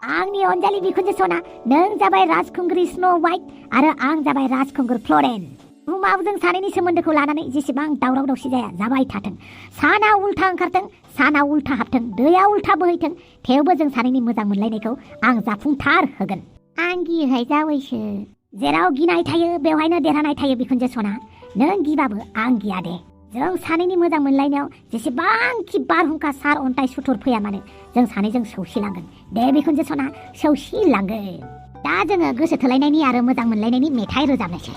आंनि अनजालि बिखुनजो सना, नों जाबाय राजखुंग्रि स्नो वाइट आरो आं जाबाय राजखुंगुर फ्लरेन। बुहुमाव जों सानैनि सोमोन्दोखौ लानानै जेसेबां दावराव दावसि जाया जाबाय थाथों। साना उल्था ओंखारथों, साना उल्था हाबथों, दैया उल्था बोहैथों, थेवबो जों सानैनि मोजां मोनलायनायखौ आं जाफुंथार होगोन। आं गियोहाय जावैसो। जेराव गिनाय थायो बेवहायनो देरहानाय थायो बिखुनजो सना। नों गिबाबो आं गिया दे। जों सानैनि मोजां मोनलायनायाव जेसेबांखि बारहुंखा सार अन्थाइ सुथुर फैया मानो जों सानैजों सौसिलांगोन दे बिखुनजो सना, सौसिलांगोन। दा जोङो गोसो थोलायनायनि आरो मोजां मोनलायनायनि मेथाइ रोजाबनोसै।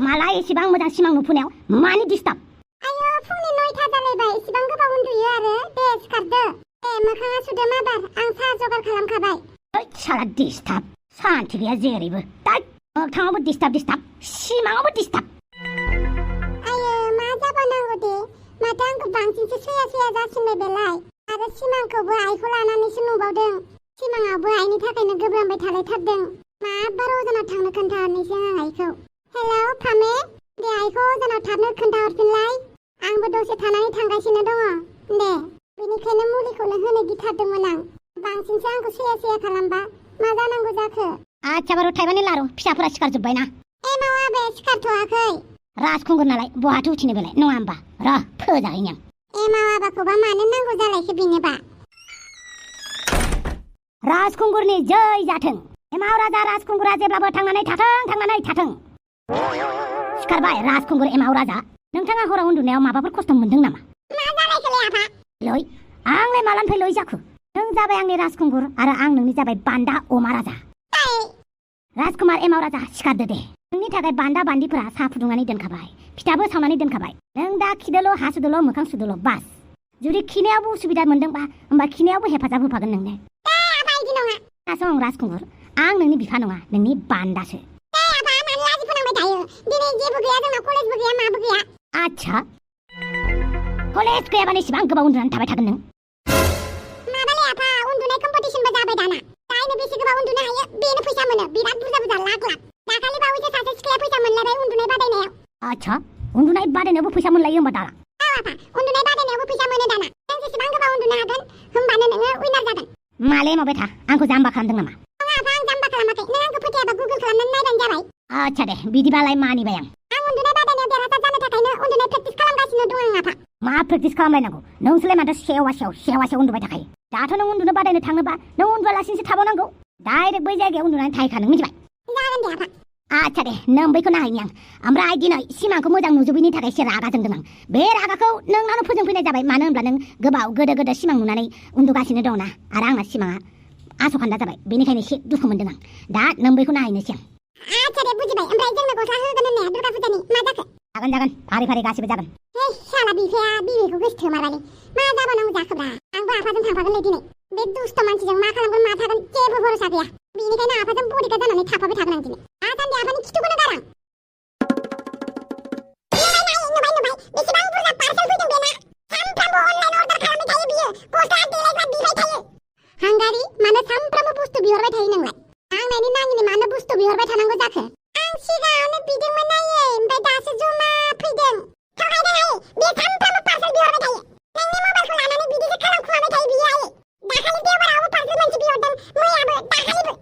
माला एसेबां मोजां सिमां नुफुनायाव मानि डिस्टार्ब? आयो फुंनि 9ता जालायबाय, एसेबां गोबाव उन्दुयो आरो। दे सिखारदो। मोखाङा सुदो माबार, आं साहा जगार खालामखाबाय। ओइ साला डिस्टार्ब, सान्थि गैया जेरैबो। दाय मोगथाङावबो डिस्टार्ब, सिमाङावबो डिस्टार्ब। आयो मा जाबावनांगौ दे, माथो आंखौ बांसिनसो सैया जासिनबाय बेलाय। आरो सिमांखौबो आइखौ लानानैसो नुबावदों। सिमाङावबो आइनि थाखायनो गोब्रामबाय थालायथारदों। माबार अजानाव थांनो खोन्थाहरनोसै आं आइखौ। हेलौ फामे, दे आइखौ अजानाव थाबनो खोन्थाहरफिनलाय। आंबो दसे थानानै थांगासिनो दङ। दे, बेनिखायनो मुलिखौनो होनो गिथारदोंमोन आं। बांसिनसो आंखौ सैया खालामबा मा जानांगौ जाखो? आच्छा बारु थाइबानि लारु, फिसाफोरा सिखारजोब्बायना? मावा बे सिखारथ'वाखै। राजखुंगुर नालाय बहाथो उथिनो बेलाय, नङा होमबा? र' फोजाहैनो आं। मावाबाखौबा मानो नांगौ जालायखो बेनोबा? राजखुंगुरनि जै जाथों। एमाव राजा राजखुंगुरा जेब्लाबो थांनानै थाथों। सिखारबाय राजखुंगुर एमाव राजा। नोंथाङा हराव उन्दुनायाव माबाफोर खस्थ' मोनदों नामा? मा जालायखोलै आफा? लय, आंलाय मालानिफ्राय लय जाखो? नों जाबाय आंनि राजखुंगुर आरो आं नोंनि जाबाय बान्दा अमा राजा। राजकुमार एमाव राजा, सिखारदो दे। नोंनि थाखाय बान्दा बान्दिफोरा साहा फुदुंनानै दोनखाबाय, फिथाबो सावनानै दोनखाबाय। नों दा खिदोल', हासुदोल', मोखां सुदोल' बास। जुदि खिनायावबो उसुबिदा मोनदोंबा होमबा खिनायावबो हेफाजाब होफागोन नोंनो। इदि नङा। खोनासं राजखुंगुर, आं नोंनि बिफा नङा, नोंनि बान्दासो। दिनै जेबो गैया, जोंना कलेजबो गैया, माबो गैया। आच्छा, कलेज गैयाबानो इसेबां गोबाव उन्दुनानै थाबाय थागोन नों? माबालै आफा, उन्दुनाय कम्पिटिसनबो जाबाय दाना। जायनो बेसे गोबाव उन्दुनो हायो बेनो फैसा मोनो, बिराद बुरजा लाख। दाखालि बावैसो सासे सिख्लाया फैसा मोनलायबाय उन्दुनाय बादायनायाव। आच्छा, उन्दुनाय बादायनायावबो फैसा मोनलायो होमबा दाना? औ आफा, उन्दुनाय बादायनायावबो फैसा मोनो दाना। नों जेसेबां गोबाव उन्दुनो हागोन होमबानो नोङो उइनार जागोन। माले मावबाय था, आंखौ जाम्बा खालामदों नामा? नङा आफा, आं जाम्बा खालामाखै। नों आंखौ फोथायाबा गुगोल खालामनानै नायबानो जाबाय। आच्छा दे, बिदिबालाय मानिबाय आं। उन्दुनाय बादायनायाव देरहासार जानो थाखायनो उन्दुनाय प्रेक्टिस खालामगासिनो दं आं आफा। मा प्रेक्टिस खालामलायनांगौ? नोंसोरलाय माथो सेवासेयाव उन्दुबाय थाखायो। दाथ' नों उन्दुनो बादायनो थाङोबा नों उन्दुआलासिनोसो थाबावनांगौ। डाइरेक्ट बै जायगायाव उन्दुनानै थाहैखा, नों मिथिबाय? जागोन दे आफा। आच्छा दे, नों बैखौ नायहैनि आं। ओमफ्राय दिनै सिमांखौ मोजां नुजोबैनि थाखाय एसे रागा जोंदों आं। बे रागाखौ नोंनावनो फोजोंफैनाय जाबाय। मानो होनब्ला नों गोदो सिमां नुनानै उन्दुगासिनो दंना, आरो आंना सिमाङा आसखान्दा जाबाय। बेनिखायनो एसे दुखु मोनदों आं। दा नों बैखौ नायहैनोसै आं। आच्छा दे, बुजिबाय। ओमफ्राय जोंनो गस्ला होगोन होननाया दुर्गा फुजानि मा जाखो? जागोन, फारि गासिबो जागोन। साला बिफाया बिबैखौ गोसोथोमारबायलै। मा जाबावनांगौ जाखोब्रा? आंबो आफाजों थांफागोनलै दिनै। बे दुस्त मानसिजों मा खालामगोन मा थागोन जेबो भरसा गैया। बेनिखायनो आफाजों बडिगार्ड जानानै थाफाबाय थागोन आं दिनै। आसान्दि आफानि खिथुखौनो गारां। नुबाय, बेसेबां बुरजा पार्सेल फैदों बेना। सानफ्रामबो अनलाइन अर्डार खालामबाय थायो बियो। गस्ला देलायग्रा बिबाय थायो। हांगारि, मानो सानफ्रामबो बुस्थु बिहरबाय थायो नोंलाय? नांनायनि नाङिनि मानो बुस्थु बिहरबाय थानांगौ जाखो? आं सिगाङावनो बिदोंमोन आयै, ओमफ्राय दासो जमा फैदों। थगायदों आयै, बे सानफ्रामबो पार्सेल बिहरबाय थायो। नोंनि मबाइलखौ लानानै बिदिसो खालामखुमाबाय थायो बियो आयै। दाखालि देवबारावबो पार्सेल मोनसे बिहरदों, मैयाबो, दाखालिबो।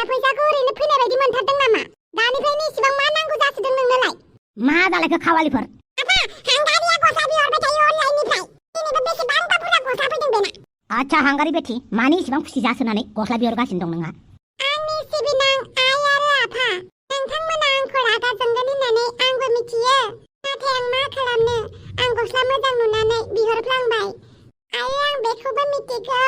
फैसाखौ ओरैनो फैनाय बायदि मोनथारदों नामा? दानिफ्रायनो इसेबां मा नांगौ जासोदों नोंनोलाय? मा जालायखो खावालिफोर? आफा, हांगारिया गस्ला बिहरबाय थायो अनलाइननिफ्राय। दिनैबो बेसेबांबा बुरजा गस्ला फैदों बेना। आच्छा हांगारि बेथि, मानि इसेबां खुसि जासोनानै गस्ला बिहरगासिनो दं नोंहा? आंनि सिबिनां आइ आरो आफा, नोंथांमोना आंखौ रागा जोंगोन होननानै आंबो मिथियो। नाथाय आं मा खालामनो, आं गस्ला मोजां नुनानै बिहरफ्लांबाय। आयै, आं बेखौबो मिथिगौ।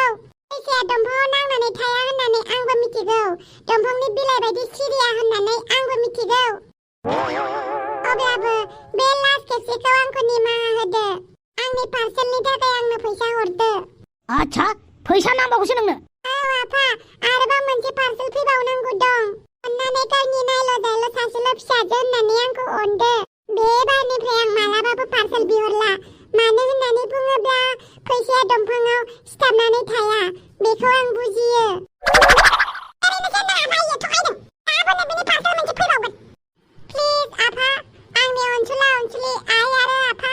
फैसाया दंफाङाव नांनानै थाया होननानै आंबो मिथिगौ। दंफांनि बिलाइ बायदि सिरिया होननानै आंबो मिथिगौ। अब्लाबो बे लास्ट खेबसेखौ आंखौ निमाहा होदो। आंनि पार्सेलनि थाखाय आंनो फैसा हरदो। आच्छा, फैसा नांबावगौसो नोंनो? औ आफा, आरोबाव मोनसे पार्सेल फैबावनांगौ दं। अन्नानै गावनि नायल' जायल' सासेल' फिसाजो होननानै आंखौ अनदो। बे बारनिफ्राय आं मालाबाबो पार्सेल बिहरला। मानो होननानै सिथाबनानै थाया बेखौ आं बुजियो ओरैनोसो नाबायो थगायदों गाबोननो बिनि पार्सेल मोनसे फैबावगोन प्लिज आफा आंनि अनसुला अनसुलि आइ आरो आफा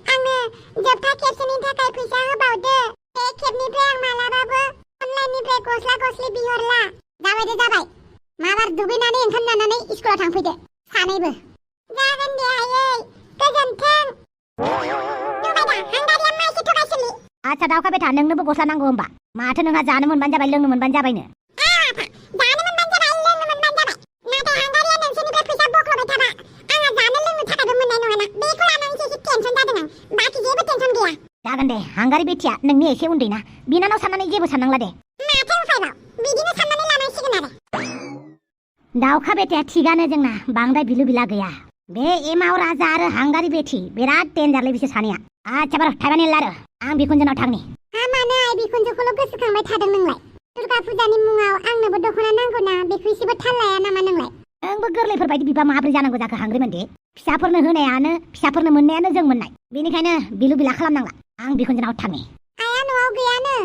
आंनो जोबथा खेबसेनि थाखाय फैसा होबावदो बे खेबनिफ्राय आं मालाबाबो अनलाइननिफ्राय गस्ला गस्लि बिहरला जाबाय दे जाबाय माबार दुगैनानै ओंखाम जानानै स्कुलाव थांफैदो सानैबो जागोन दे आयै गोजोन्थों आच्छा दाउखा बेथा नोंनोबो गस्ला नांगौ होमबा माथो नोंहा जानो मोनबानो जाबाय लोंनो मोनबानो जाबायनो जागोन दे हांगारि बेटिया नोंनि एसे उन्दैना बिनानाव साननानै जेबो साननांला दे दाउखा बेटाया थिगानो जोंना बांद्राय बिलु बिला गैया बे एमाव राजा आरो हांगारि बेटि बिराद डेन्जारलै बिसोर सानैया आच्छा बार थाइबानि लारो आं बिकुन्जोनाव थांनि मानो आइ बिकुन्जोखौल' गोसोखांबाय थादों नोंलाय दुर्गा फुजानि मुङाव आंनोबो दख'ना नांगौना बेखौ एसेबो थाल लाया नामा नोंलाय नोंबो गोरलैफोर बायदि बिबा माब्रै जानांगौ जाखो हांग्रिमोनदे फिसाफोरनो होनायानो फिसाफोरनो मोननायानो जों मोननाय बेनिखायनो बिलु बिला खालामनांला आं बिकुन्जोनाव थांनि आइया न'आव गैयानो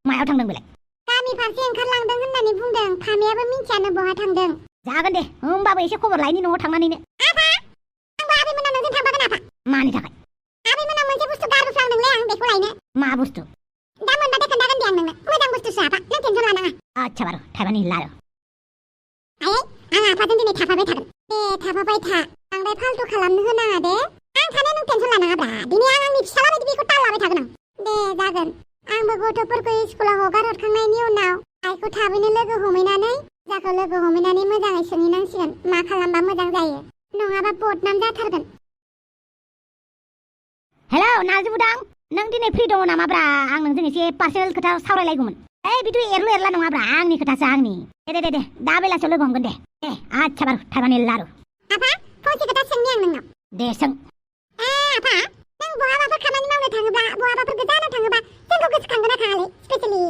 मायाव थांदों बेलाय गामि फारसे ओंखारलांदों होननानै बुंदों फामियाबो मिन्थियानो बहा थांदों जागोन दे होमबाबो एसे खबर लायनि न'आव थांनानैनो आफा आंबो आबैमोनाव नोंजों थांफागोन आफा मानि थाखाय आबैमोनाव मोनसे बुस्थु गारबोफ्लांदोंलै आं बेखौ लायनो मा बुस्थु दा मोनबाथाय खोन्थागोन दे आं नोंनो मोजां बुस्थुसो आफा नों टेनसन लानाङा आच्छा बार थाइबानि लारो आयै आं आफाजों दिनै थाफाबाय थागोन दे थाफाबाय था बांद्राय फाल्तु खालामनो होनाङा दे आं थानो नों टेनसन लानाङाब्रा दिनै आं आंनि फिसाला बायदि बेखौ ताल लाबाय थागोन आं दे जागोन आंबो गथ'फोरखौ स्कुलाव हगार हरखांनायनि उनाव आइखौ थाबैनो लोगो हमहैनानै जाखौ लोगो हमहैनानै मोजाङै सोंहैनांसिगोन मा खालामबा मोजां जायो नङाबा बदनाम जाथारगोन हेलौ नार्जिबुदां नों दिनै फ्रि दङ नामाब्रा आं नोंजों एसे पार्सनेल खोथा सावरायलायगौमोन बिदि एरलु एरला नङाब्रा आंनि खोथासो आंनि दे दा बेलासियाव लोगो हमगोन दे आच्छा बार थाइबानि लारु आफा फंसे खोथा सोंनि आं नोंनाव दे सों आफा नों बहाबाफोर खामानि मावनो थाङोब्ला बहाबाफोर गोजानाव थाङोबा जोंखौ गोसोखांगोन ना थाङालै स्पेसियेलि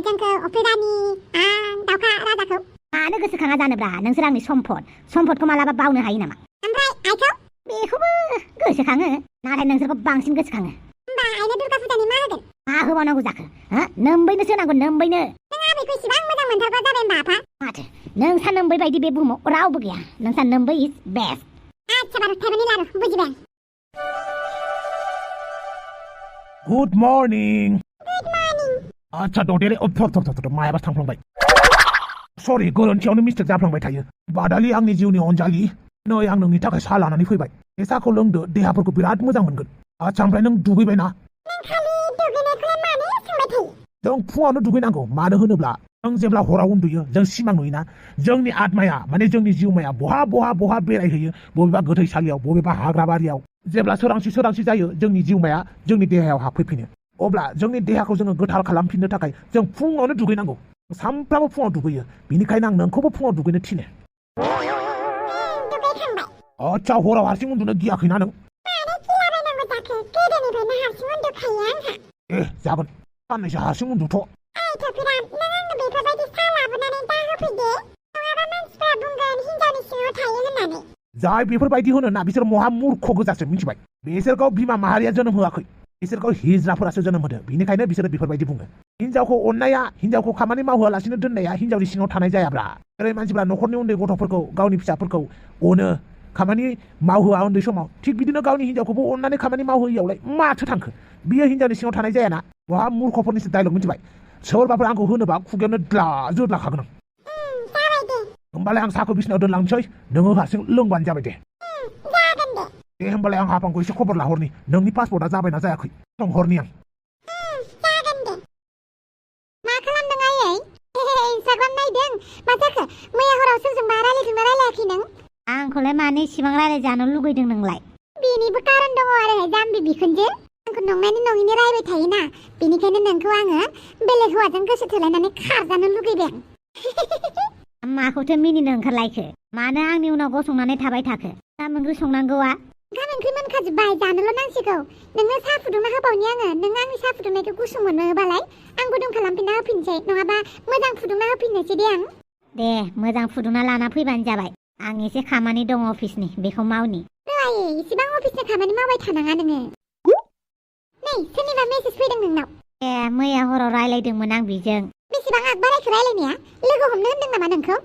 जोंखौ अफ्रिरानि दाउखा राजाखौ मानो गोसोखाङा जानोब्रा नोंसोर आंनि सम्पदखौ मालाबा बावनो हायो नामा ओमफ्राय आइखौ बेखौबो गोसोखाङो नाथाय नोंसोरखौ बांसिन गोसोखाङो होमबा आइनो दुर्गा फुजानि मा होगोन मा होबावनांगौ जाखो नोम्बैनोसो होनांगौ नोम्बैनो नों आबैखौ इसिबां मोजां मोनथारग्रा जाबाय होमबा आफा माथो नोंसा नोम्बै बायदि बे बुहुमाव रावबो गैया नोंसा नोम्बै इज बेस्ट आच्छा बार थाइबानि लारु बुजिबाय गुड मर्निं गुड मर्निं आच्छा ददेरे थर मायाबा थांफ्लांबाय सरि गोरोन्थियावनो मिस्टेक जाफ्लांबाय थायो बादालि आंनि जिउनि अनजालि नै आं नोंनि थाखाय साहा लानानै फैबाय बे साहाखौ लोंदो देहाफोरखौ बिराद मोजां मोनगोन आच्छा ओमफ्राय नों दुगैबायना नों खालि दुगैनायखौलाय मानो सोंबाय थायो जों फुङावनो दुगैनांगौ मानो होनोब्ला जों जेब्ला हराव उन्दुयो जों सिमां नुयोना जोंनि आत्माया माने जोंनि जिउमाया बहा बेरायहैयो बबेबा गोथैसालियाव बबेबा हाग्राबारियाव जेब्ला सोरांसि जायो जोंनि जिउमाया जोंनि देहायाव हाबफैफिनो अब्ला जोंनि देहाखौ जोङो गोथार खालामफिननो थाखाय जों फुङावनो दुगैनांगौ सानफ्रामबो फुङाव दुगैयो बिनिखायनो आं नोंखौबो फुङाव दुगैनो थिनो दुगैखांबाय आच्छा हराव हारसिं उन्दुनो गियाखैना नों मानो गिलाबायनांगौ जाखो गोदोनिफ्रायनो हारसिं उन्दुखायो आंहा जागोन साननैसो हारसिं उन्दुथ' ओइ थफिराम नों आंनो बेफोरबायदि साहा लाबोनानै दा होफैदो नङाबा मानसिफ्रा बुंगोन हिनजावनि सिङाव थायो होननानै जाय बेफोरबायदि होनो ना बिसोर महा मूर्ख गोजासो मिथिबाय बिसोरखौ बिमा माहारिया जोनोम होआखै बिसोरखौ हिजराफोरासो जोनोम होदो बिनिखायनो बिसोरो बेफोरबायदि बुङो हिनजावखौ अननाया हिनजावखौ खामानि मावहोआलासिनो दोननाया हिनजावनि सिङाव थानाय जायाब्रा जेरै मानसिफ्रा न'खरनि उन्दै गथ'फोरखौ गावनि फिसाफोरखौ अनो खामानि मावहोआ उन्दै समाव थिग बिदिनो गावनि हिनजावखौबो अननानै खामानि मावहोयैयावलाय माथो थांखो बियो हिनजावनि सिङाव थानाय जायाना बहा मूर्खफोरनिसो डायलग मिथिबाय सोरबाफोर आंखौ होनोबा खुगायावनो जोदलाखागोन आं जाबाय दे होमबालाय आं साहाखौ बिसिनायाव दोनलांसै नोङो हारसिं लोंबानो जाबाय दे जागोन दे होमबालाय आं हाफांखौ एसे खबर लाहरनि नोंनि पासपर्टआ जाबायना जायाखै सोंहरनि आं जागोन दे मा खालामदों आयै इन्स्टाग्राम नायदों मा जाखो मैया हराव सोरजोंबा रायलायदोंना रायलायाखै नों आंखौलाय मानो इसिबां रायलायजानो लुगैदों नोंलाय बेनिबो कारन दङ आरो जाम्बि बिखुनजो आंखौ नंनायनि नङिनि रायबाय थायोना बेनिखायनो नोंखौ आङो बेलेग हौवाजों गोसो थोलायनानै खारजानो लुगैबाय आं माखौथो मिनिनो ओंखारलायखो मानो आंनि उनाव गसंनानै थाबाय थाखो ओंखाम ओंख्रि संनांगौआ ओंखाम ओंख्रि मोनखाजोब्बाय जानोल' नांसिगौ नोंनो साहा फुदुंना होबावनि आङो नों आंनि साहा फुदुंनायखौ गुसु मोनोबालाय आं गुदुं खालामफिनना होफिनसै नङाबा मोजां फुदुंना होफिननोसै दे आं दे मोजां फुदुंना लाना फैबानो जाबाय आं एसे खामानि दङ अफिसनि बेखौ मावनि इसिबां अफिसनि खामानि मावबाय थानाङा नोङो नै सोरनिबा मेसेज फैदों नोंनाव मैया हराव रायलायदोंमोन आं बिजों बेसेबां आग बारायखो रायलायनाया लोगो हमनो होनदों नामा नोंखौ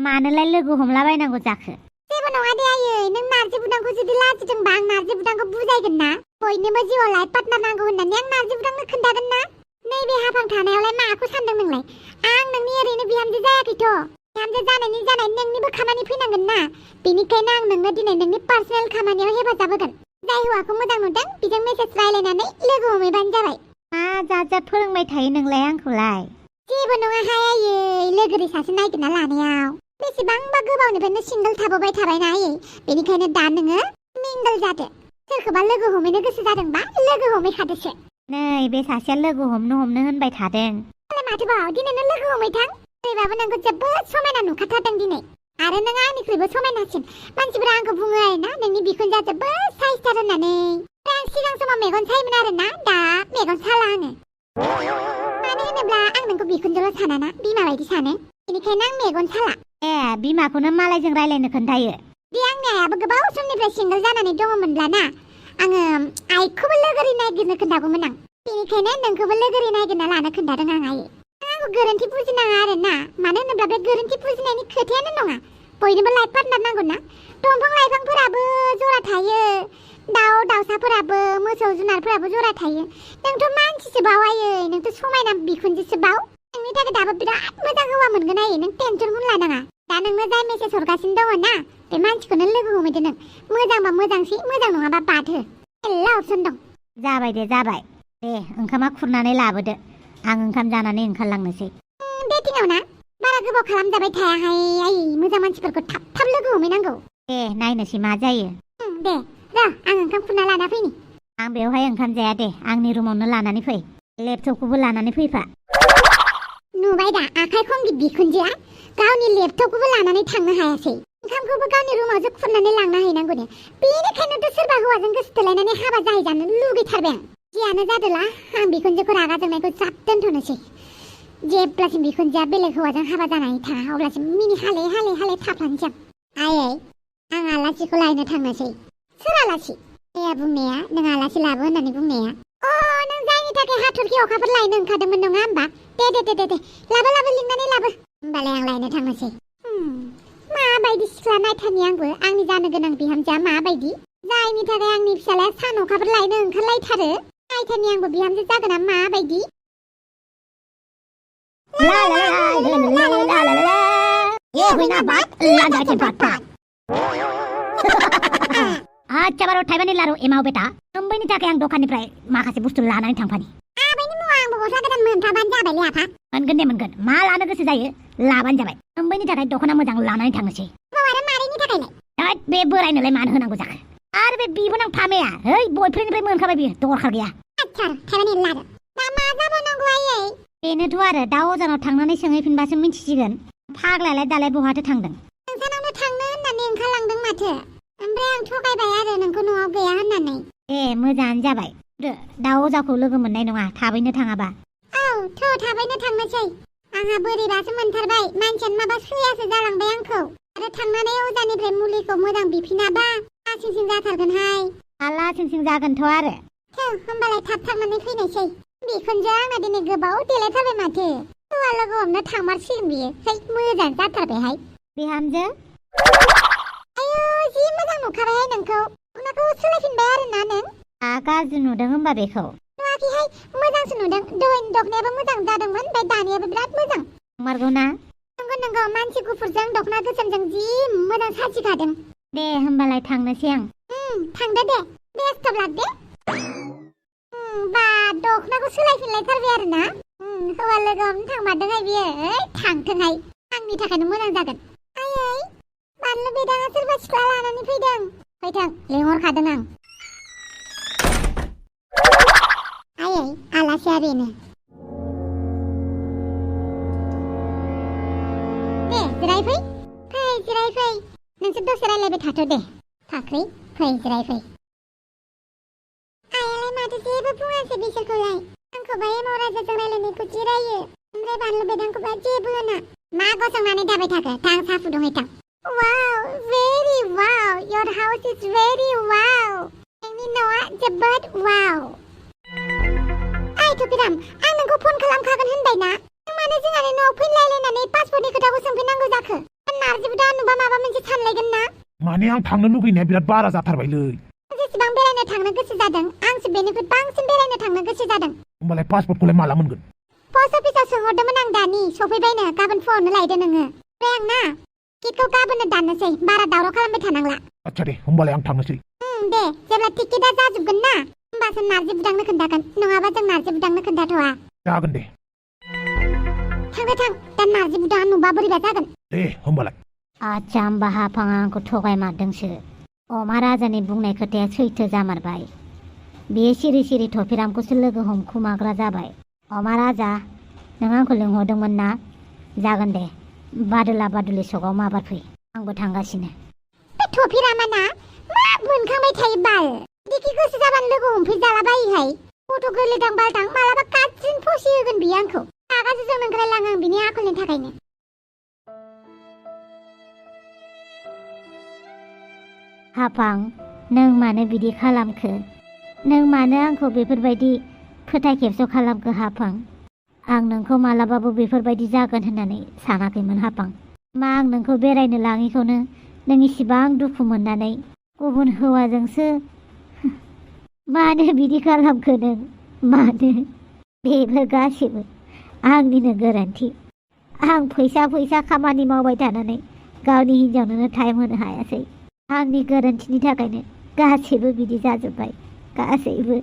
मानोलाय लोगो हमलाबायनांगौ जाखो जेबो नङा दे आयै नों नारजि बुदांखौ जुदि लाजिदोंबा आं नारजि बुदांखौ बुजायगोन ना बयनोबो जिउआव लाइफ पार्टनार नांगौ होननानै आं नारजि बुदांनो खोन्थागोन ना नैबे हाफां थानायावलाय माखौ सानदों नोंलाय आं नोंनि ओरैनो बिहामजो जायाखैथ' बिहामजो जानायनि नोंनिबो खामानि फैनांगोन ना बेनिखायनो आं नोंनो दिनै नोंनि पार्सनेल खामानियाव हेफाजाब होगोन जाय हौवाखौ मोजां नुदों बिजों मेसेज रायलायनानै लोगो हमहैबानो जाबाय मा जाजा फोरोंबाय थायो नोंलाय आंखौलाय जेबो नङाहाय आयै लोगोरि सासे नागिरना लानायाव बेसेबांबा गोबावनिफ्रायनो सिंगोल थाबोबाय थाबायना आयै बेनिखायनो दा नोङो मिंगोल जादो सोरखौबा लोगो हमैनो गोसो जादोंबा लोगो हमैखादोसो नै बे सासेया लोगो हमनो होनबाय थादों माथोबाव दिनै नों लोगो हमैथां बोरैबाबो नोंखौ जोबोद समायना नुखाथारदों दिनै आरो नों आंनिख्रुइबो समायनासिन मानसिफोरा आंखौ बुङो आरोना नोंनि बिखुनजोआ जोबोद साइसथार होननानै आं सिगां समाव मेगन सायोमोन आरोना दा मेगन साला आङो मानो होनोब्ला आं नोंखौ बिखुनजोल' सानाना बिमा बायदि सानो बेनिखायनो आं मेगन साला बिमाखौनो मालायजों रायलायनो खोन्थायो बे आंनि आइयाबो गोबाव समनिफ्राय सिंगोल जानानै दङमोनब्लाना आङो आइखौबो लोगोरि नागिरनो खोन्थागौमोन आं बेनिखायनो नोंखौबो लोगोरि नागिरना लानो खोन्थादों आं आयै आंखौ गोरोन्थि बुजिनाङा आरोना मानो होनोब्ला बे गोरोन्थि बुजिनायनि खोथायानो नङा बयनोबो लाइफ पार्टनार नांगौ ना दंफां लाइफांफोराबो जरा थायो दाउ दाउसाफोराबो मोसौ जुनारफोराबो जरा थायो नोंथ' मानसिसो बाव आयै नोंथ' समायना बिखुनजोसो बाव नोंनि थाखाय दाबो बिराद मोजां हौवा मोनगोन आयै नों टेनसनखौनो लानाङा दा नोंनो जाय मेसेज हरगासिनो दङ ना बे मानसिखौनो लोगो हमैदो नों मोजांबा मोजांसै मोजां नङाबा बादहो मेल्ला अपसन दं जाबाय दे ओंखामा खुरनानै लाबोदो आं ओंखाम जानानै ओंखारलांनोसै डेटिंआव ना बारा गोबाव खालामजाबाय थायाहाय आयै मोजां मानसिफोरखौ थाब लोगो हमैनांगौ नायनोसै मा जायो दे र' आं ओंखाम खुरना लाना फैनि आं बेवहाय ओंखाम जाया दे आंनि रुमावनो लानानै फै लेपटपखौबो लानानै फैफा नुबाय दा आखाइ खंगि बिखुनजोआ गावनि लेपटपखौबो लानानै थांनो हायासै ओंखामखौबो गावनि रुमावसो खुरनानै लांना हैनांगौ दे बेनिखायनोथ' सोरबा हौवाजों गोसो थोलायनानै हाबा जाहैजानो लुगैथारबाय आं जियानो जादोला आं बिखुनजोखौ रागा जोंनायखौ जाब दोनथ'नोसै जेब्लासिम बिखुनजोआ बेलेग हौवाजों हाबा जानानै थाङा अब्लासिम मिनि हाले थाफ्लानोसै आं आयै आं आलासिखौ लायनो थांनोसै सोर आलासि मैया बुंनाया नों आलासि लाबो होननानै बुंनाया नों जायनि थाखाय हाथरखि अखाफोर लायनो ओंखारदोंमोन नङा होमबा दे लाबो लिंनानै लाबो होमबालाय आं लायनो थांनोसै माबायदि सिख्ला नायथानि आंबो आंनि जानो गोनां बिहामजोआ माबायदि जायनि थाखाय आंनि फिसालाया सान अखाफोर लायनो ओंखारलायथारो नायथानि आंबो बिहामजो जागोना माबायदि आच्छा बारो थाइबानि लारु एमाव बेटा नोंबैनि थाखाय आं दखाननिफ्राय माखासे बुस्थु लानानै थांफानि आबायनि मुङा आंबो गस्ला गोदान मोनफाबानो जाबाय ले आफा मोनगोन दे मोनगोन मा लानो गोसो जायो लाबानो जाबाय नोंबैनि थाखाय दख'ना मोजां लानानै थांनोसै आरो मारैनि थाखायलाय बे बोरायनोलाय मानो होनांगौ जाखो आरो बे बिबोनां फामेया बयफ्रेन्डनिफ्राय मोनखाबाय बियो दरखार गैया आच्छा थाइबानि लादो दा मा जाबावनांगौ आयै बेनोथ' आरो दा अजानाव थांनानै सोंहैफिनबासो मिन्थिसिगोन फाग्लायालाय दालाय बहाथो थांदों नोंसानावनो थांनो होननानै ओंखारलांदों माथो ओमफ्राय आं थगायबाय आरो नोंखौ न'आव गैया होननानै मोजाङानो जाबाय दा अजाखौ लोगो मोननाय नङा थाबैनो थाङाबा थाबैनो थांनोसै आंहा बोरैबासो मोनथारबाय मानसियानो माबा सैयासो जालांबाय आंखौ आरो थांनानै अजानिफ्राय मुलिखौ मोजां बिफिनाबा लासिंसिं जाथारगोनहाय लासिंसिं जागोनथ' आरो होमबालाय थाब थांनानै फैनायसै बिखुनजोआ आंना दिनै गोबाव देलायथारबाय माथो हौवा लोगो हमनो थांमारसिगोन बियो मोजां जाथारबायहाय बिहामजो आयौ जि मोजां नुखाबायहाय नोंखौ दख'नाखौ सोलायफिनबाय आरोना नों गाज्रि नुदों होमबा बेखौ नुवाखैहाय मोजांसो नुदों दहायनि दख'नायाबो मोजां जादोंमोन ओमफ्राय दानियाबो बिराद मोजां नंमारगौ ना नंगौ मानसि गुफुरजों दख'ना गोसोमजों जि मोजां साजिखादों दे होमबालाय थांनोसै आं थांदो दे बेस्थ' लाग दे बा दख'नाखौ सोलायफिनलायथारबाय आरोना हौवा लोगो हमनो थांमारदोंहाय बियो थांथोंहाय आंनि थाखायनो मोजां जागोन आयै बानलु बेदाङा सोरबा सिख्ला लानानै फैथों लिंहरखादों आं आयै आलासिया बेनो दे जिरायफै जिरायफै नोंसोर दसे रायलायबाय थाथ' दे फाख्रि फै जिरायफै आयालाय माथो जेबो बुङासै बिसोरखौलाय आंखौबा एमाव राजाजों रायलायनायखौ जिरायो ओमफ्राय बानलु बेदांखौबा जेबो होना मा गसंनानै थाबाय थाखो थां साहा फुदुंहैथां वाव very wow your house is very wow नोंनि न'आ जोबोद वाव आइथ' थुपिराम आं नोंखौ फन खालामखागोन होनबायना नों मानो जोंहानि न'आव फैलायलायनानै पासपर्टनि खोथाखौ सोंफैनांगौ जाखो नारजि बुदा नुबा माबा मोनसे सानलायगोन ना माने आं थांनो लुगैनाया बिराद बारा जाथारबायलै जेसेबां बेरायनो थांनो गोसो जादों आंसो बेनिख्रुइ बांसिन बेरायनो थांनो गोसो जादों होमबालाय पासपर्टखौलाय माला मोनगोन पस्ट अफिसाव सोंहरदोंमोन आं दानि सफैबायनो गाबोन फुङावनो लायदो नोङो ओमफ्राय आं ना टिकेटखौ गाबोननो दाननोसै बारा दावराव खालामबाय थानांला आच्छा दे होमबालाय आं थांनोसै दे जेब्ला टिकेटआ जाजोबगोन ना होमबासो नारजि बुदांनो खोन्थागोन नङाबा जों नारजि बुदांनो खोन्थाथ'वा जागोन दे थांदो थां दा नारजि बुदां नुबा बोरैबा जागोन दे होमबालाय आच्छा होमबा हाफाङा आंखौ थगायमारदोंसो अमा राजानि बुंनाय खोथाया सैथो जामारबाय बेयो सिरि सिरि थफिरामखौसो लोगो हमखुमाग्रा जाबाय अमा राजा नों आंखौ लिंहरदोंमोन ना जागोन दे बादुला बादुलि सकआव माबार फै आंबो थांगासिनो बे थफिरामा ना मा मोनखांबाय थायो बाल दिखि गोसो जाबानो लोगो हमफैजालाबायोहाय गथ' गोरलैदां बालदां मालाबा काटसिन फसि होगोन बियो आंखौ रागासो जोंनो ओंखारलाङो आं बिनि आखलनि थाखायनो हाफां नों मानो बिदि खालामखो नों मानो आंखौ बेफोरबायदि फोथाय खेबस' खालामखो हाफां आं नोंखौ मालाबाबो बेफोरबायदि जागोन होननानै सानाखैमोन हाफां मा आं नोंखौ बेरायनो लाङिखौनो नों इसिबां दुखु मोननानै गुबुन हौवाजोंसो मानो बिदि खालामखो नों मानो बेबो गासिबो आंनिनो गोरोन्थि आं फैसा खामानि मावबाय थानानै गावनि हिन्जावनोनो टाइम होनो हायासै आंनि गोरोन्थिनि थाखायनो गासैबो बिदि जाजोब्बाय गासैबो